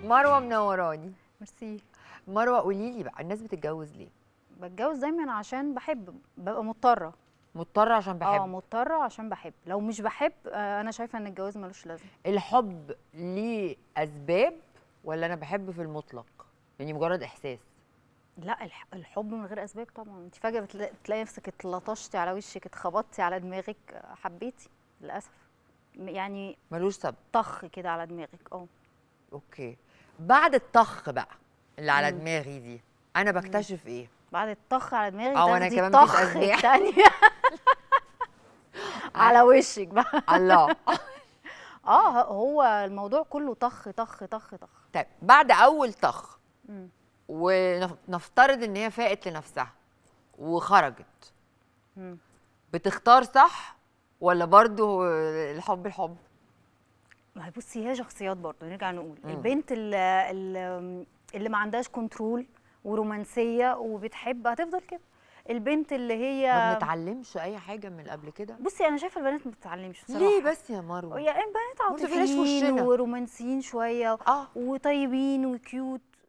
مروه منوراني. ميرسي. مروه قولي لي بقى، الناس بتتجوز ليه؟ بتجوز دايما عشان بحب، ببقى مضطرة. مضطرة عشان بحب؟ اه مضطرة عشان بحب، لو مش بحب انا شايفه ان الجواز ملوش لازمه. الحب ليه اسباب ولا انا بحب في المطلق؟ يعني مجرد احساس؟ لا، الحب من غير اسباب طبعا. انت فجاة بتلاقي نفسك اتلطشتي على وشك، اتخبطتي على دماغك، حبيتي للاسف، يعني ملوش سبب، طخ كده على دماغك. اه okay. بعد الطخ بقى اللي على دماغي دي انا بكتشف ايه؟ بعد الطخ على دماغي اه انا كمان مفيش اسباب تانية على وشك بقى. الله. اه هو الموضوع كله طخ طخ طخ طخ. طيب بعد اول طخ ونفترض ان هي فاقت لنفسها وخرجت، بتختار صح ولا برضو الحب الحب؟ ما هي بصي، هي شخصيات برضو، نرجع نقول البنت اللي ما عندهاش control ورومانسيه وبتحب هتفضل كده. البنت اللي هي ما بنتعلمش اي حاجة من قبل كده. بصي انا شايفه البنات ما بتتعلمش بصراحة. ليه بس يا مروه؟ يعني البنات عاطفيين ورومانسيين شوية وطيبين و cute.